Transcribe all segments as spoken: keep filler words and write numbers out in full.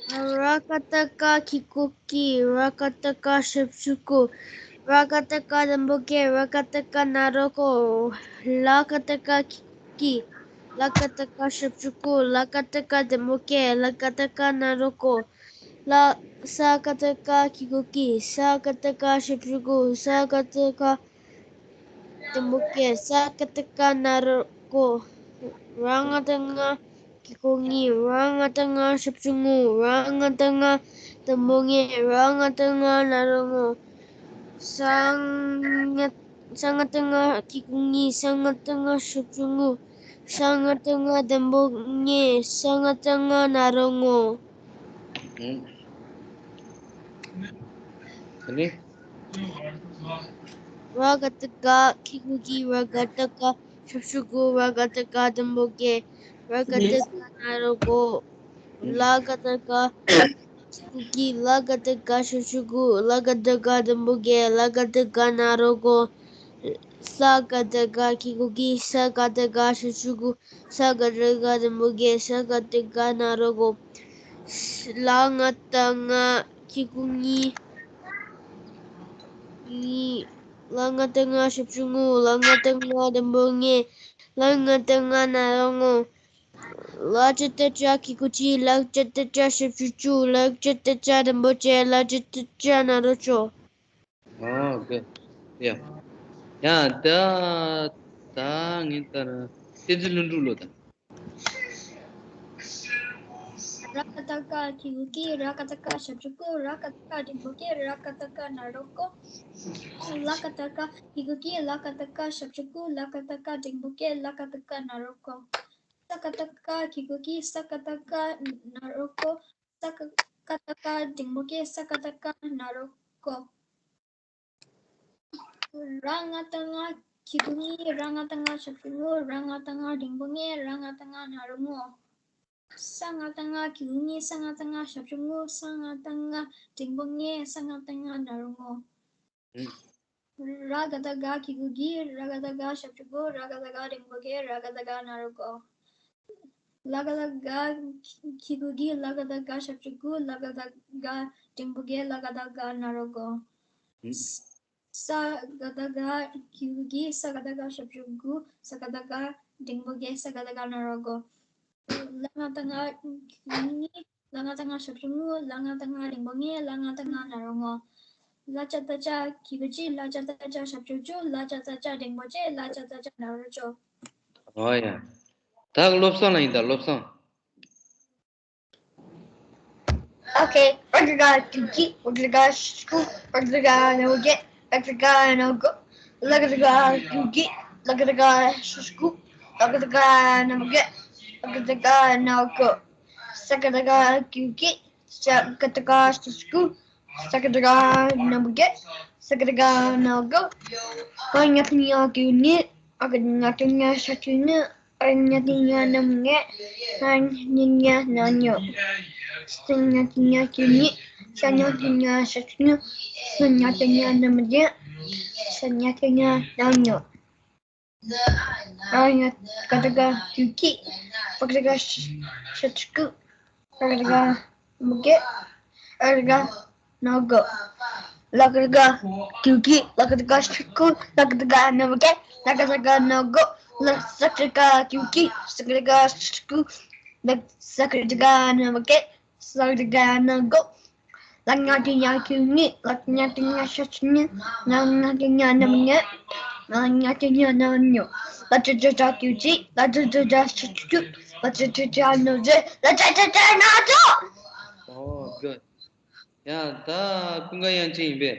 ར་ག་བཏགས་རྐ་གི་གུ་རྐྱི། ར་ག་བཏགས་རྐ་ཞབས་ཀྱུ་རྐུ། ར་ག་བཏགས་རྐ་བདུན་པོ་རྐྱེ། ར་ག་བཏགས་རྐ་ན་རོ་རྐོ། ལ་ག་བཏགས་རྐ་གི་གུ་རྐྱི། ལ་ག་བཏགས་རྐ་ཞབས་ཀྱུ་རྐུ། ལ་ག་བཏགས་རྐ་བདུན་པོ་རྐྱེ། ལ་ག་བཏགས་རྐ་ན་རོ་རྐོ། ལ། ས་ག་བཏགས་སྐ་གི་གུ་སྐྱི། ས་ག་བཏགས་སྐ་ཞབས་ཀྱུ་རྐུ། ས་ག་བཏགས་སྐ་བདུན་པོ་རྐྱེ། ས་ག་བཏགས་སྐ་ན་རོ་རྐོ། ར་ང་བཏགས་རྔ་གི་གུ་རྔི། ར་ང་བཏགས་རྔ་ཞབས་ཀྱུ་རྔུ། ར་ང་བཏགས་རྔ་བདུན་པོ་རྔེ། ར་ང་བཏགས་རྔ་ན་རོ་རྔོ། ས་ང་ས་ང་བཏགས་སྔ་གི་གུ་སྔི། ས་ང་བཏགས་སྔ་ཞབས་ཀྱུ་སྔུ། ས་ང་བཏགས་སྔ་བདུན་པོ་སྔེ། ས་ང་བཏགས་སྔ་ན་རོ་རྔོ། ཨུམ། ཨ་ནི། ར་ག་བཏགས་རྒ་གི་གུ་རྒྱི། ར་ག་བཏགས་རྒ་ཞབས་ཀྱུ་རྒུ། ར་ག་བཏགས་རྒ་བདུན་པོ་རྒྱེ། ར་ག་བཏགས་རྒ་ན་རོ་རྒོ། ལ་ག་བཏགས་རྒ་གི་གུ་རྒྱི། ལ་ག་བཏགས་རྒ་ཞབས་ཀྱུ་རྒུ། ལ་ག་བཏགས་རྒ་བདུན་པོ་རྒྱེ། ལ་ག་བཏགས་རྒ་ན་རོ་རྒོ། ས་ག་བཏགས་སྒ་གི་གུ་སྒྱི། ས་ག་བཏགས་སྒ་ཞབས་ཀྱུ་སྒུ། ས་ག་བཏགས་སྒ་བདུན་པོ་སྒྱེ། ས་ག་བཏགས་སྒ་ན་རོ་སྒོ། ལ་ང་བཏགས་ལྔ་གི་གུ་ལྔི། ལྔི། ལ་ང་བཏགས་ལྔ་ཞབས་ཀྱུ་ལྔུ། ལ་ང་བཏགས་ལྔ་བདུན་པོ་ལྔེ། ལ་ང་བཏགས་ལྔ་ན་རོ་ལྔོ། ལ་ཇ་བཏགས་ལྗ་གི་གུ་ལྗི། ལ་ཇ་བཏགས་ལྗ་ཞབས་ཀྱུ་ལྗུ། ལ་ཇ་བཏགས་ལྗ་བདུན་པོ་ལྗེ། ལ་ཇ་བཏགས་ལྗ་ན་རོ་ལྗོ། ཨོ་གྷུཌ། ཡ། ཡ་ད་ད་ངས་ད་བསྟན་འཛིན་ལྷུན་གྲུབ་ལོ་ད། ར་ག་བཏགས་རྒ་གི་གུ་རྒྱི། ར་ག་བཏགས་རྒ་ཞབས་ཀྱུ་རྒུ། ར་ག་བཏགས་རྒ་འགྲེང་བུ་རྒྱེ། ར་ག་བཏགས་རྒ་ན་རོ་རྒོ། ལ་ག་བཏགས་རྒ་གི་གུ་རྒྱི། ལ་ག་བཏགས་རྒ་ཞབས་ཀྱུ་རྒུ། ལ་ག་བཏགས་རྒ་འགྲེང་བུ་རྒྱེ། ལ་ག་བཏགས་རྒ་ན་རོ་རྒོ། ས་ག་བཏགས་སྐ་གི་གུ་སྐྱི། ས་ག་བཏགས་སྐ་ན་རོ་སྐོ། ས་ག་བཏགས་སྐ་འགྲེང་བུ་སྐེ། ས་ག་བཏགས་སྐ་ན་རོ་སྐོ། ར་ང་བཏགས་རྔ་གི་གུ་རྔི། ར་ང་བཏགས་རྔ་ཞབས་ཀྱུ་རྔུ། ར་ང་བཏགས་རྔ་འགྲེང་བུ་རྔེ། ར་ང་བཏགས་རྔ་ན་རོ་རྔོ། ས་ང་བཏགས་སྔ་གི་གུ་སྔི། ས་ང་བཏགས་སྔ་ཞབས་ཀྱུ་རྔུ། ས་ང་བཏགས་རྔ་འགྲེང་བུ་རྔེ། ས་ང་བཏགས་རྔ་ན་རོ་རྔོ། ར་ག་བཏགས་རྒ་གི་གུ་རྒྱི། ར་ག་བཏགས་རྒ་ཞབས་ཀྱུ་རྒུ། ར་ག་བཏགས་རྒ་འགྲེང་བུ་རྒེ། ར་ག་བཏགས་རྒ་ན་རོ་རྒོ། ལ་ག་བཏགས་ལྒ་གི་གུ་ལྒྱི། ལ་ག་བཏགས་ལྒ་ཞབས་ཀྱུ་རྒུ། ལ་ག་བཏགས་ལྒ་འགྲེང་བུ་རྒེ། ལ་ག་བཏགས་ལྒ་ན་རོ་རྒོ། ས་ག་བཏགས་སྒ་གི་གུ་སྒྱི། ས་ག་བཏགས་སྒ་ཞབས་ཀྱུ་རྒུ། ས་ག་བཏགས་སྒ་འགྲེང་བུ་རྒེ། ས་ག་བཏགས་སྒ་ན་རོ་རྒོ། ལ་ང་བཏགས་ལྔ་གི་གུ་ལྔི། ལ་ང་བཏགས་ལྔ་ཞབས་ཀྱུ་ལྔུ། ལ་ང་བཏགས་ལྔ་འགྲེང་བུ་ལྔེ། ལ་ང་བཏགས་ལྔ་ན་རོ་ལྔོ། ལ་ཇ་བཏགས་ལྗ་གི་གུ་ལྗི། ལ་ཇ་བཏགས་ལྗ་ཞབས་ཀྱུ་ལྗུ། ལ་ཇ་བཏགས་ལྗ་འགྲེང་བུ་ལྗེ། ལ་ཇ་བཏགས་ལྗ་ན་རོ་ལྗོ། ཨོ་ཡ། ད་བློ་བཟང་ལ་ཡིན་ད་བློ་བཟང་། Okay. ར་ག་བཏགས་རྒ་གི་གུ་སྒྱི། ར་ག་བཏགས་རྒ་ཞབས་ཀྱུ་རྒུ། ར་ག་བཏགས་རྒ་འགྲེང་བུ་རྒེ། ར་ག་བཏགས་རྒ་ན་རོ་རྒོ། ལ་ག་བཏགས་ལྒ་གི་གུ་སྒྱི། ལ་ག་བཏགས་ལྒ་ཞབས་ཀྱུ་རྒུ། ལ་ག་བཏགས་ལྒ་འགྲེང་བུ་རྒེ། ལ་ག་བཏགས་ལྒ་ན་རོ་རྒོ། ས་ག་བཏགས་སྒ་གི་གུ་སྒྱི། ས་ག་བཏགས་སྒ་ཞབས་ཀྱུ་སྒུ། ས་ག་བཏགས་སྒ་འགྲེང་བུ་སྒེ། ས་ག་བཏགས་སྒ་ན་རོ་སྒོ། ར་ང་བཏགས་རྔ་གི་གུ་རྔི། ར་ག་བཏགས་རྔ་ཞབས་ཀྱུ་རྔུ། ར་ང་བཏགས་རྔ་འགྲེང་བུ་རྔེ། ར་ང་བཏགས་རྔ་ན་རོ་རྔོ། ས་ང་བཏགས་སྔ་གི་གུ་སྔྱི། ས་ང་བཏགས་སྔ་ཞབས་ཀྱུ་སྔུ། ས་ང་བཏགས་སྔ་འགྲེང་བུ་སྔྱོ། ས་ང་བཏགས་སྔ་ན་རོ་སྔྱོ། ར་ང་བཏགས་རྒ་གི་གུ་རྒྱི། ར་ག་བཏགས་རྒ་ཞབས་ཀྱུ་རྒུ། ར་ག་བཏགས་རྒ་འགྲེང་བུ་རྒེ། ར་ག་བཏགས་རྒ་ན་རོ་རྒོ། ལ་ག་བཏགས་ལྒ་གི་གུ་སྒྱི། ལ་ག་བཏགས་ལྒ་ཞབས་ཀྱུ་རྒུ། ལ་ག་བཏགས་རྒ་འགྲེང་བུ་རྒེ། ལ་ག་བཏགས་རྒ་ན་རོ་རྒོ། ལ་ས་ག་བཏགས་རྒ་གི་གུ་སྒྱི། ས་ག་བཏགས་རྒ་ཞབས་ཀྱུ་རྒུ། ལ་ས་ག་བཏགས་རྒ་འགྲེང་བུ་རྒེ། ས་ག་བཏགས་རྒ་ན་རོ་རྒོ། ལ་ང་བཏགས་ལྔ་གི་གུ་ལྔི། ལ་ང་བཏགས་ལྔ་ཞབས་ཀྱུ་ལྔུ། ལ་ང་བཏགས་ལྔ་འགྲེང་བུ་ལྔོ། ལ་ང་བཏགས་ལྔ་ན་རོ་ལྔོ། ལ་ཇ་བཏགས་ལྗ་གི་གུ་ལྗི། ལ་ཇ་བཏགས་ལྗ་ཞབས་ཀྱུ་ལྗུ། ལ་ཇ་བཏགས་ལྗ་ན་རོ་ལྗོ། ལ་ཇ་བཏགས་ལྗ་ན་རོ་ལྗོ། Oh, good. ཡ་ད་ཀུན་དགའ་དབྱངས་ཅན་ཡིན་པས།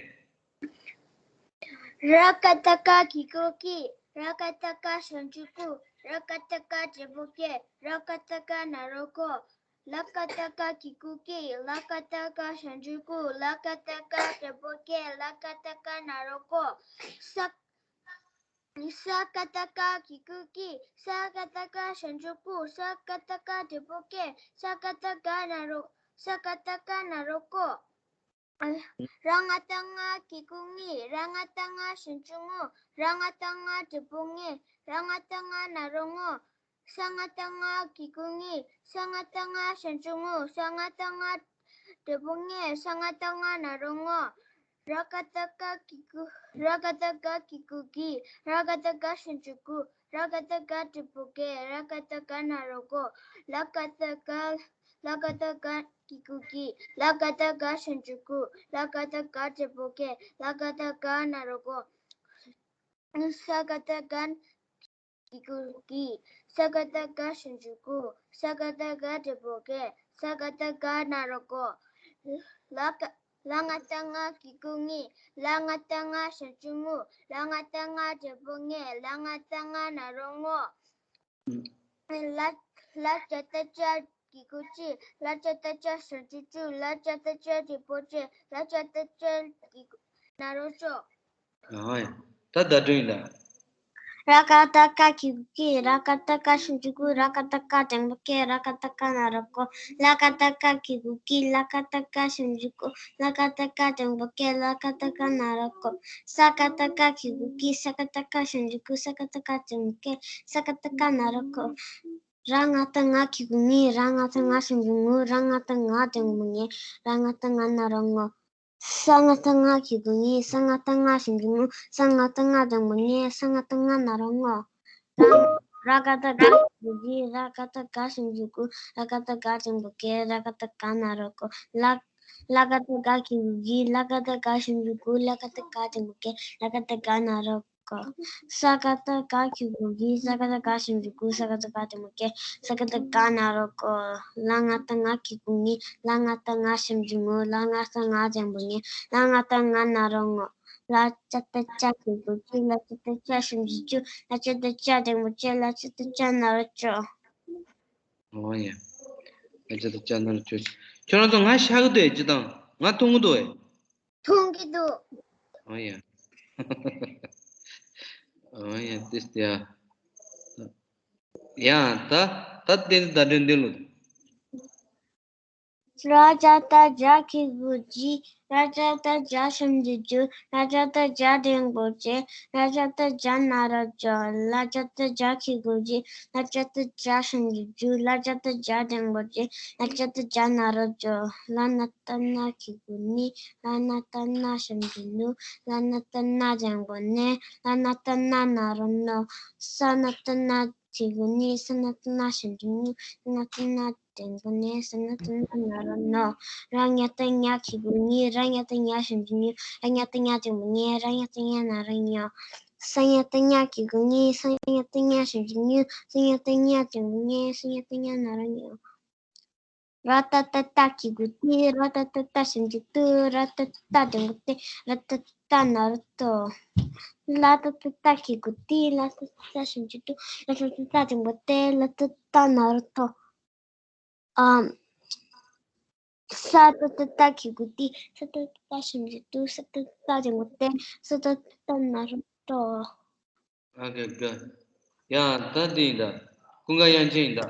ར་ག་བཏགས་རྒ་གི་གུ་རྒྱི། ར་ག་བཏགས་རྒ་ཞབས་ཀྱུ་རྒུ། ར་ག་བཏགས་རྒ་འགྲེང་བུ་རྒེ། ར་ག་བཏགས་རྒ་ན་རོ་རྒོ། ལ་ག་བཏགས་ལྒ་གི་གུ་སྒྱི། ལ་ག་བཏགས་ལྒ་ཞབས་ཀྱུ་རྒུ། ལ་ག་བཏགས་ལྒ་འགྲེང་བུ་རྒེ། ལ་ག་བཏགས་ལྒ་ན་རོ་རྒོ། ས། ས་ག་བཏགས་སྐ་གི་གུ་སྐྱི། ས་ག་བཏགས་སྐ་ཞབས་ཀྱུ་སྐུ། ས་ག་བཏགས་སྐ་འགྲེང་བུ་སྐེ། ས་ག་བཏགས་སྐ་ན་རོ། ས་ག་བཏགས་སྐ་ན་རོ་སྐོ། ར་ང་བཏགས་རྔ་གི་གུ་རྔི། ར་ང་བཏགས་རྔ་ཞབས་ཀྱུ་རྔུ། ར་ང་བཏགས་རྔ་འགྲེང་བུ་རྔེ། ར་ང་བཏགས་རྔ་ན་རོ་རྔོ། ས་ང་བཏགས་རྔ་གི་གུ་རྔིས། ས་ང་བཏགས་རྔ་ཞབས་ཀྱུ་རྔུ། ས་ང་བཏགས་རྔ་ འབྲས་བུ་ལྔས། ས་ང་བཏགས་སྔ་ན་རོ་སྔོ། ར་ག་བཏགས་སྒ་གི་གུ། ར་ག་བཏགས་སྒ་གི་གུ་གི། ར་ག་བཏགས་སྒ་ཞབས་ཀྱུ་གུ། ར་ག་བཏགས་སྒ་འབྲས་བུ་སྒེ། ར་ག་བཏགས་སྒ་ན་རོ་སྒོ། ལ་ག་བཏགས་སྒ། ལ་ག་བཏགས་སྒ་གི་གུ་གི། ལ་ག་བཏགས་སྒ་ཞབས་ཀྱུ་གུ། ལ་ག་བཏགས་སྒ་འབྲས་བུ་སྒེ། ལ་ག་བཏགས་སྒ་ན་རོ་སྒོ། ས་ག་བཏགས་སྒ་གི་གུ་གི། ས་ག་བཏགས་སྒ་ཞབས་ཀྱུ་གུ། ས་ག་བཏགས་སྒ་འབྲས་བུ་སྒེ། ས་ག་བཏགས་སྒ་ན་རོ་སྒོ། ལ་ག་ལ་ང་བཏགས་ལྔ་གི་གུ་ལྔི། ལ་ང་བཏགས་ལྔ་ཞབས་ཀྱུ་ལྔུ། ལ་ང་བཏགས་ལྔ་འབྲས་བུ་ལྔེ། ལ་ང་བཏགས་ལྔ་ན་རོ་ལྔོ། ལ་ལ་ཇ་བཏགས་ལྗ་གི་གུ་ལྗི། ལ་ཇ་བཏགས་ལྗ་ཞབས་ཀྱུ་ལྗུ། ལ་ཇ་བཏགས་ལྗ་འབྲས་བུ་ལྗེ། ལ་ཇ་བཏགས་ལྗ་གི་གུ་ན་རོ་ལྗོ། ཨ་ཡ། ད་བརྡ་སྤྲོད་ཡིན་ད། ར་ག་བཏགས་རྐ་གི་གུ་རྐི། ར་ག་བཏགས་རྐ་ཞབས་ཀྱུ་རྐུ། ར་ག་བཏགས་རྐ་འགྲེང་བུ་རྐེ། ར་ག་བཏགས་རྐ་ན་རོ་རྐོ། ལ་ག་བཏགས་ལྐ་གི་གུ་ལྐི། ལ་ག་བཏགས་ལྐ་ཞབས་ཀྱུ་ལྐུ། ལ་ག་བཏགས་རྐ་འགྲེང་བུ་རྐེ། ལ་ག་བཏགས་རྐ་ན་རོ་རྐོ། ས་ག་བཏགས་སྐ་གི་གུ་སྐྱི། ས་ག་བཏགས་སྐ་ཞབས་ཀྱུ་སྐྱུ། ས་ག་བཏགས་སྐ་འགྲེང་བུ་སྐྱེ། ས་ག་བཏགས་སྐ་ན་རོ་སྐོ། ར་ང་བཏགས་ངག་གི་གུ་ངི། ར་ང་བཏགས་ངག་ཞབས་ཀྱུ་ངུ། ར་ང་བཏགས་ངག་འགྲེང་བུ་ངེ། ར་ང་བཏགས་ངག་ན་རོ་ངོ། ས་ང་བཏགས་སྔ་གི་གུ་སྔི། ས་ང་བཏགས་སྔ་ཞབས་ཀྱུ་སྔུ། ས་ང་བཏགས་སྔ་འགྲེང་བུ་སྔེ། ས་ང་བཏགས་སྔ་ན་རོ་སྔོ། ར་ར་ག་བཏགས་རྒ་གི་གུ་རྒི། ར་ག་བཏགས་རྒ་ཞབས་ཀྱུ་རྒུ། ར་ག་བཏགས་རྒ་འགྲེང་བུ་རྒེ། ར་ག་བཏགས་རྒ་ན་རོ་རྒོ། ལ་ལ་ག་བཏགས་ལྒ་གི་གུ་ལྒི། ལ་ག་བཏགས་ལྒ་ཞབས་ཀྱུ་ལྒུ། ལ་ག་བཏགས་ལྒ་འགྲེང་བུ་ལྒེ། ལ་ག་བཏགས་ལྒ་ན་རོ་རྒོ། ས་ག་བཏགས་སྒ་གི་གུ་སྒི། ས་ག་བཏགས་སྒ་ཞབས་ཀྱུ་སྒུ། ས་ག་བཏགས་སྒ་འགྲེང་བུ་སྒེ། ས་ག་བཏགས་སྒ་ན་རོ་སྒོ། ལ་ང་བཏགས་ང་གི་གུ་ངི། ལ་ང་བཏགས་ང་ཞབས་ཀྱུ་ངུ། ལ་ང་བཏགས་ང་འགྲེང་བུ་ངེ། ལ་ང་བཏགས་ང་ན་རོ་ངོ། ལ་ཇ་བཏགས་ལྗ་གི་གུ་ལྗི། ལ་ཇ་བཏགས་ལྗ་ཞབས་ཀྱུ་ལྗུ། ལ་ཇ་བཏགས་ལྗ་འགྲེང་བུ་ལྗེ། ལ་ཇ་བཏགས་ལྗ་ན་རོ་ལྗོ། ཨོ་ཡ། ལ་ཇ་བཏགས་ལྗ་ན་རོ་ལྗོ། ཁྱོད་རང་ཚོ་ང་ཤག་གི་འདུག་ཨེ། ཅི་དང་ང་མཐོང་གི་འདུག་ཨེ། མཐོང་གི་འདུག་ཨོ་ཡ། ཨོ་ཡ། ཏིས་ཏི་ཡ། ཡ། ད་ད་དེ་ནི་ད་དྲན་དེ་ལོ། ར་ཇ་བཏགས་རྗ་གི་གུ་རྗི། ར་ཇ་བཏགས་རྗ་ཞབས་ཀྱུ་རྒྱུ། ར་ཇ་བཏགས་རྗ་འགྲེང་བུ་རྗེ། ར་ཇ་བཏགས་རྗ་ན་རོ་རྒྱོ། ལ་ཇ་བཏགས་ལྗ་གི་གུ་ལྗི། ལ་ཇ་བཏགས་ལྗ་ཞབས་ཀྱུ་ལྗུ། ལ་ཇ་བཏགས་ལྗ་འགྲེང་བུ་ལྗེ། ལ་ཇ་བཏགས་ལྗ་ན་རོ་ལྗོ། ལ་ན་བཏགས་ལྣ་གི་གུ་ལྣི། ལ་ན་བཏགས་ལྣ་ཞབས་ཀྱུ་ལྣུ། ལ་ན་བཏགས་ལྣ་འགྲེང་བུ་ལྣེ། ལ་ན་བཏགས་ལྣ་ན་རོ་ལྣོ། ས་ན་བཏགས་སྣ་གི་གུ་སྣི། ས་ན་བཏགས་སྣ་ཞབས་ཀྱུ་སྣུ། ས་ན་བཏགས་སྣ་འགྲེང་བུ་སྣེ། ས་ན་བཏགས་སྣ་ན་རོ་སྣོ། ར་ཉ་བཏགས་ཉ་གི་གུ་ཉི། ར་ཉ་བཏགས་ཉ་ཞབས་ཀྱུ་ཉུ། ར་ཉ་བཏགས་ཉ་འགྲེང་བུ་ཉེ། ར་ཉ་བཏགས་ཉ་ན་རོ་ཉོ། ས་ཉ་བཏགས་སྙ་གི་གུ་སྙི། ས་ཉ་བཏགས་སྙ་ཞབས་ཀྱུ་སྙུ། ས་ཉ་བཏགས་སྙ་འགྲེང་བུ་སྙེ། ས་ཉ་བཏགས་སྙ་ན་རོ་སྙོ། ར་ཏ་བཏགས་རྟ་གི་གུ་རྟི། ར་ཏ་བཏགས་རྟ་ཞབས་ཀྱུ་རྟུ། ར་ཏ་བཏགས་རྟ་འགྲེང་བུ་རྟེ། ར་ཏ་བཏགས་རྟ་ན་རོ་རྟོ། ལ་ཏ་བཏགས་ལྟ་གི་གུ་ལྟི། ལ་ཏ་བཏགས་ལྟ་ཞབས་ཀྱུ་ལྟུ། ལ་ཏ་བཏགས་ལྟ་འགྲེང་བུ་ལྟེ། ལ་ཏ་བཏགས་ལྟ་ན་རོ་ལྟོ། ཨམ། ས་ཏ་བཏགས་སྟ་གི་གུ་སྟི། ས་ཏ་བཏགས་སྟ་ཞབས་ཀྱུ་སྟུ། ས་ཏ་བཏགས་སྟ་འགྲེང་བུ་སྟེ། ས་ཏ་བཏགས་སྟ་ན་རོ་སྟོ། ཨ་ཀེ་ག་ཡ་ད་འདི་ཡིན་ད། ཀུན་དགའ་དབྱངས་ཅན་ཡིན་ད།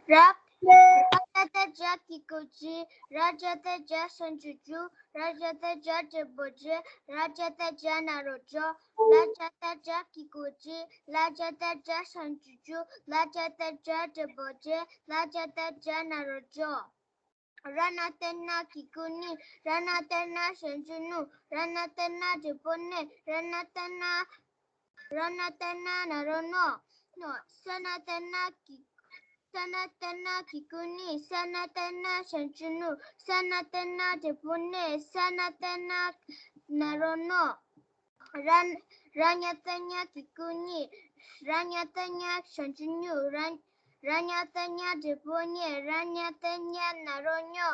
ར། ར་ཇ་བཏགས་རྗ་གི་གུ་རྗི། ར་ཇ་བཏགས་རྗ་ཞབས་ཀྱུ་རྒྱུ། ར་ཇ་བཏགས་རྗ་འགྲེང་བུ་རྗེ། ར་ཇ་བཏགས་རྗ་ན་རོ་རྒྱོ། ལ་ཇ་བཏགས་ལྗ་གི་གུ་རྗི། ལ་ཇ་བཏགས་ལྗ་ཞབས་ཀྱུ་རྒྱུ། ལ་ཇ་བཏགས་ལྗ་འགྲེང་བུ་རྗེ། ལ་ཇ་བཏགས་ལྗ་ན་རོ་རྒྱོ། ར་ན་བཏགས་རྣ་གི་གུ་རྣི། ར་ན་བཏགས་རྣ་ཞབས་ཀྱུ་རྣུ། ར་ན་བཏགས་རྣ་འགྲེང་བུ་རྣེ། ར་ན་བཏགས་རྣ། ར་ན་བཏགས་རྣ་ན་རོ་རྣོ། རྣོ། ས་ན་བཏགས་སྣ་གི། ས་ན་བཏགས་སྣ་གི་གུ་རྣི། ས་ན་བཏགས་སྣ་ཞབས་ཀྱུ་རྣུ། ས་ན་བཏགས་སྣ་འགྲེང་བུ་རྣེ། ས་ན་བཏགས་སྣ་ན་རོ་རྣོ། ར། ར་ཉ་བཏགས་ཉ་གི་གུ་ཉི། ར་ཉ་བཏགས་ཉ་ཞབས་ཀྱུ་ཉུ། ར། ར་ཉ་བཏགས་ཉ་འགྲེང་བུ་ཉེ། ར་ཉ་བཏགས་ཉ་ན་རོ་ཉོ།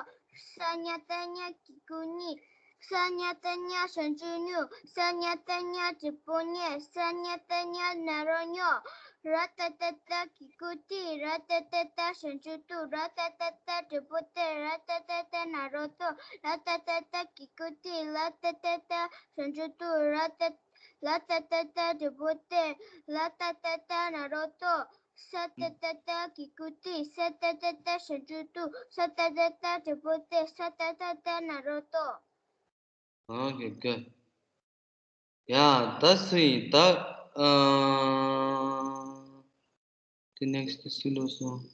ས་ཉ་བཏགས་ཉ་གི་གུ་ཉི། ས་ཉ་བཏགས་ཉ་ཞབས་ཀྱུ་ཉུ། ས་ཉ་བཏགས་ཉ་འགྲེང་བུ་ཉེ། ས་ཉ་བཏགས་ཉ་ན་རོ་ཉོ། ར་ཏ་བཏགས་རྟ་གི་གུ་རྟི། ར་ཏ་བཏགས་རྟ་ཞབས་ཀྱུ་རྟུ། ར་ཏ་བཏགས་རྟ་འགྲེང་བུ་རྟེ། ར་ཏ་བཏགས་རྟ་ན་རོ་རྟོ། ལ་ཏ་བཏགས་ལྟ་གི་གུ་ལྟི། ལ་ཏ་བཏགས་ལྟ་ཞབས་ཀྱུ་ལྟུ། ར་ཏ། ལ་ཏ་བཏགས་ལྟ་འགྲེང་བུ་ལྟེ། ལ་ཏ་བཏགས་ལྟ་ན་རོ་ལྟོ། ས་ཏ་བཏགས་ལྟ་གི་གུ་ལྟི། ས་ཏ་བཏགས་ལྟ་ཞབས་ཀྱུ་ལྟུ། ས་ཏ་བཏགས་ལྟ་འགྲེང་བུ་ལྟེ། ས་ཏ་བཏགས་ལྟ་ན་རོ་ལྟོ། ཨོ་ཀེ་ག་ཡ་ད་སུ་ཡིན་ད། ཨ། དེ་ནེགསི་ཊི་སུ་ལོ་སོང་།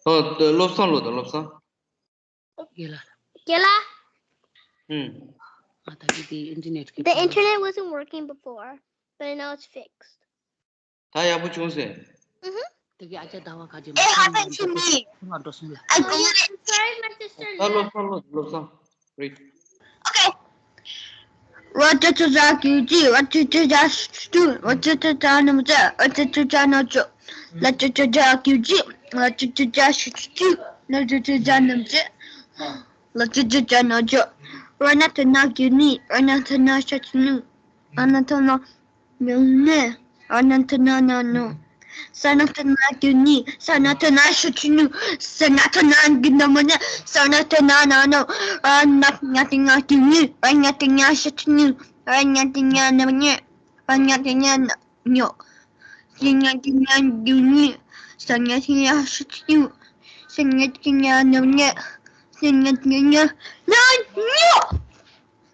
ཨོ། བློ་བཟང་ལོ་དང་བློ་བཟང་། དགེ་ལ། དགེ་ལ། ཨུམ། ཨ་ད་གི་དེ་ཨིན་ཊར་ནེཊ་གི། The internet wasn't working before, but now it's fixed. ད་ཡག་པོ་བྱུང་ཟེར། ཨུ་ཧུ། དེ་གི་ཨ་ཅག་ཟླ་བ་ཁ་ཅན་It happened to me. ཁོ་ལ་འགྲོ་སོང་ལ། I ཁོ་ལ། Sorry, my sister. ད་བློ་བཟང་ལོ་བློ་བཟང་། Read. Okay. ར་ཅ་ཅ་ཅ་ཀུ་ཅི། ར་ཅ་ཅ་ཅ་ཤ་ཅུ་ཅུ། ར་ཅ་ཅ་ཅ་ན་མ་ཅ། ར་ཅ་ཅ་ཅ་ན་ཅོ། ལ་ཅ་ཅ་ཅ་ཀུ་ཅི། ལ་ཅ་ཅ་ཅ་ཤ་ཅུ་ཅུ། ལ་ཅ་ཅ་ཅ་ན་མ་ཅ། ལ་ཅ་ཅ་ཅ་ན་ཅོ། ར་ན་ད་ན་ཀུ་ནི། ར་ན་ད་ན་ཤ་ཅུ་ནུ། ར་ན་ད་ན་ཉུ་ནེ། ར་ན་ད་ན་ན་ནོ། ས་ན་ད་ན་ཀུ་ནི། ས་ན་ད་ན་ཤ་ཅུ་ནུ། ས་ན་ད་ན་གི་ན་མ་ནེ། ས་ན་ད་ན་ན་ནོ། ར་ན་ཉ་ཏི་ཉ་ཀུ་ནི། ར་ཉ་ཏི་ཉ་ཤ་ཅུ་ནུ། ར་ཉ་ཏི་ཉ་ན་མ་ཉེ། ར་ཉ་ཏི་ཉ་ན་ཉོ། ས་ཉ་ཏི་ཉ་ཀུ་ནི། ས་ཉ་ཏི་ཉ་ཤ་ཅུ་ནུ། ས་ཉ་ཏི་ཉ་ན་མ་ཉེ། ས་ཉ་ཏི་ཉ་ན་ཉོ།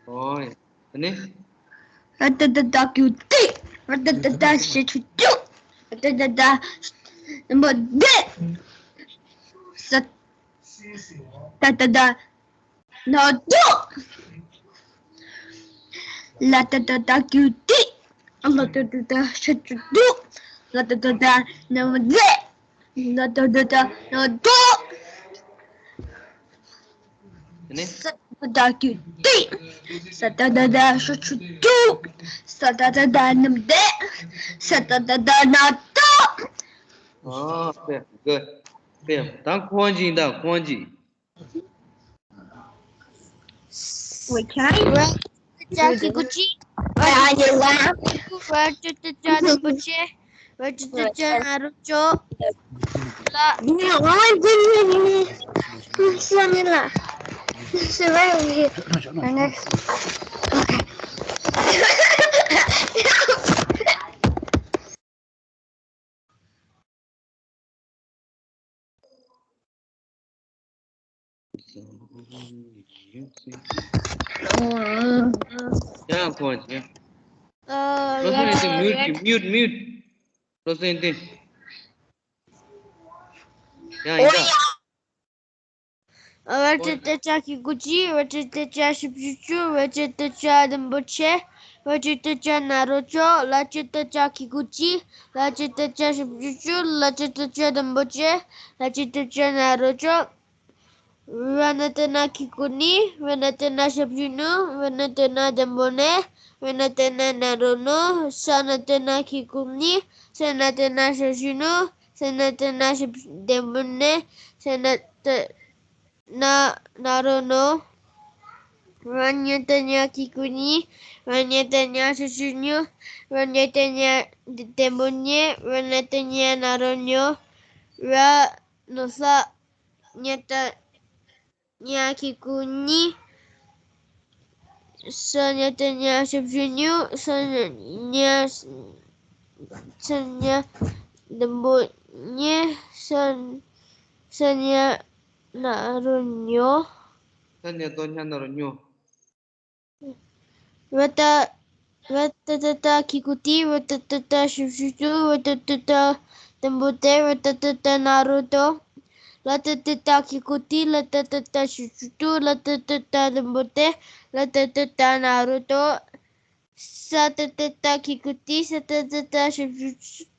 ཨོ་ཡ། ཨ་ནི། ར་ཏ་ཏ་ཏ་ཀུ་ཏི། ར་ཏ་ཏ་ཏ་ཤ་ཅུ་ཅུ། ར་ཏ་ཏ་ཏ་མོ་དེ། ས་ཏ་ཏ་ཏ་ན་ཏོ། ལ་ཏ་ཏ་ཏ་ཀུ་ཏི། ལ་ཏ་ཏ་ཏ་ཤ་ཅུ་ཅུ། ལ་ཏ་ཏ་ཏ་ན་མོ་དེ། ལ་ཏ་ཏ་ཏ་ན་ཏོ། ཨ་ནི། ས་ཏ་ཏ་ཀུ་ཏི། ས་ཏ་ཏ་ཏ་ཤ་ཅུ་ཅུ། ས་ཏ་ཏ་ཏ་ནམ་དེ། ས་ཏ་ཏ་ཏ་ན་ཏོ། ཨོ། Good. Good. ད་ཁོང་ཅིག་ད་ཁོང་ཅིག We can. ཅ་ཀི་ཀུ་ཅི། ཨ་ཡ་ལ། ར་ཅ་ཏ་ཅ་རིན་པོ་ཆེ། ར་ཅ་ཏ་ཅ་ན་རོ་ཅོ། ལ། ཨོ་ཡ་ལ། ཤི་བ་ཡོང་གི། Okay. ཡང་ཁོང་ཅི། ཨ། བློ་བཟང་ཡིན་ཏེ། མིའུཊ་གྱིས། མིའུཊ། མིའུཊ། བློ་བཟང་ཡིན་ཏེ། ཡང་ཡིན་ད། ར་ཅ་ཏ་ཅ་ཀི་ཀུ་ཅི། ར་ཅ་ཏ་ཅ་ཤ་ཅུ་ཅུ། ར་ཅ་ཏ་ཅ་རིན་པོ་ཆེ། ར་ཅ་ཏ་ཅ་ན་རོ་ཅོ། ལ་ཅ་ཏ་ཅ་ཀི་ཀུ་ཅི། ལ་ཅ་ཏ་ཅ་ཤ་ཅུ་ཅུ། ལ་ཅ་ཏ་ཅ་རིན་པོ་ཆེ། ལ་ཅ་ཏ་ཅ་ན་རོ་ཅོ། ར་ན་ཏ་ན་ཁི་ཀུ་ནི། ར་ན་ཏ་ན་ཤ་ཅུ་ནུ། ར་ན་ཏ་ན་དེན་པོ་ནེ། ར་ན་ཏ་ན་ན་རོ་ནོ། ས་ན་ཏ་ན་ཁི་ཀུ་ནི། ས་ན་ཏ་ན་ཤ་ཅུ་ནུ། ས་ན་ཏ་ན་ཤ་དེན་པོ་ནེ། ས་ན་ཏ་ན་ན་རོ་ནོ། ར་ཉ་ཏ་ཉ་ཁི་ཀུ་ནི། ར་ཉ་ཏ་ཉ་ཤ་ཅུ་ཉུ། ར་ཉ་ཏ་ཉ་དེན་པོ་ཉེ། ར་ན་ཏ་ཉ་ན་རོ་ཉོ། ར་ནོ་ས་ཉ་ཏ་ཉ་ཁི་ཀུ་ནི། ས་ཉ་ཏ་ཉ་ཤ་ཅུ་ཉུ། ས་ཉ་ཉ་ས་ཉ་དེན་པོ་ཉེ། ས་ས་ཉ་ན་རོ་ཉོ། ས་ཉ་ཏ་ཉ་ན་རོ་ཉོ། ར་ཏ་ར་ཏ་ཏ་ཏ་ཁི་ཀུ་ཏི། ར་ཏ་ཏ་ཏ་ཤ་ཅུ་ཅུ། ར་ཏ་ཏ་ཏ་དེན་པོ་དེ། ར་ཏ་ཏ་ཏ་ན་རོ་ཏོ། ལ་ཏ་ཏ་ཏ་ཁི་ཀུ་ཏི། ལ་ཏ་ཏ་ཏ་ཤ་ཅུ་ཅུ། ལ་ཏ་ཏ་ཏ་དེན་པོ་དེ། ལ་ཏ་ཏ་ཏ་ན་རོ་ཏོ། ས་ཏ་ཏ་ཏ་ཁི་ཀུ་ཏི། ས་ཏ་ཏ་ཏ་ཤ་ཅུ་